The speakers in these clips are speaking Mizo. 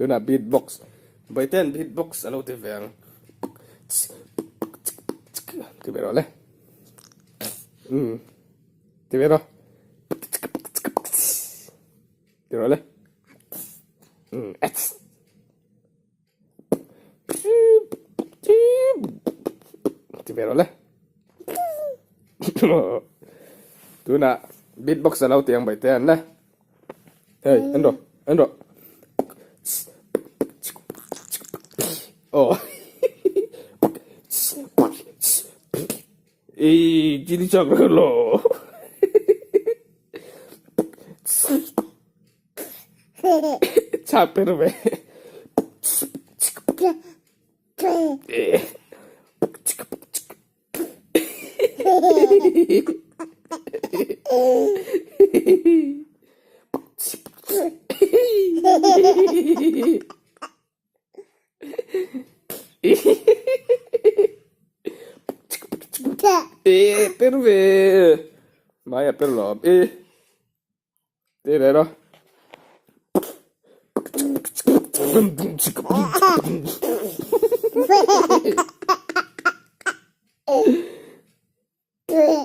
Tunah beat box Bawihtea'n beat box a lo ti ve ang. Ti ve rawh le. Umm ti ve rawh. Ti rawh le. Umm Ti ve rawh le. Tunah beat box a lo ti ang Bawihtea'n le. Hey, en rawh, en rawh. Aw. Ei, chili chak rawh lo. Chak per ve. E per ve mai a per lo e te ve ro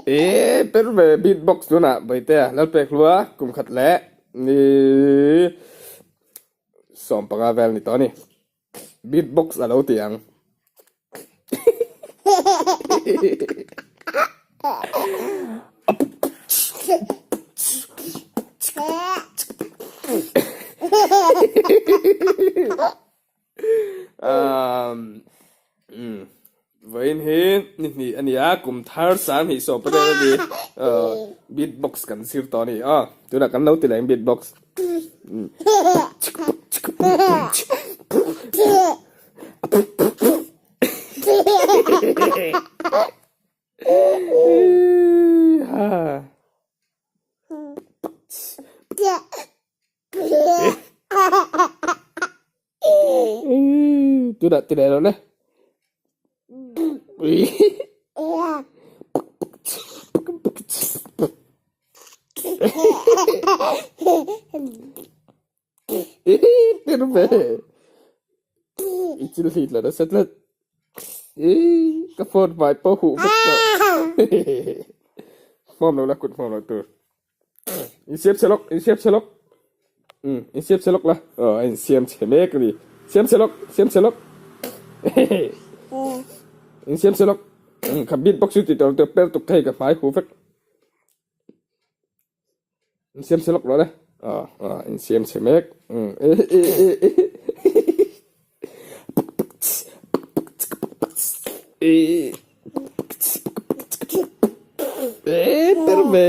E per ve beatbox tunah Bawihtea Lalpek hlua kum khat leh ni 15 vel ni tawh a ni. Beatbox a lo ti ang. Vawiin hi ni hnih a ni a, kum thar 20 pariat a ni. Beatbox kan zir tawh a ni a, tunah kan lo ti leh ang beatbox. Tunah ti leh lo le. Per ve. I chil hlit lo nasa tlat. Ka phone hmai pawh huh vek tawh. Hmawm lo la kut hmawm lo tur. Insiam chhe lawk, insiam chhe lawk. Umm, insiam chhe lawk la. Aw, a insiam chhe mek a ni. Siam chhe lawk, siam chhe lawk. Insiam chhe lawk. Umm, kha beatbox chu ti tawh lo per tuk thei ka hmai huh vek. Insiam chhe lawk rawh le. Aw, aw, insiam chhe mek. Umm, e e e e. E. E, per ve.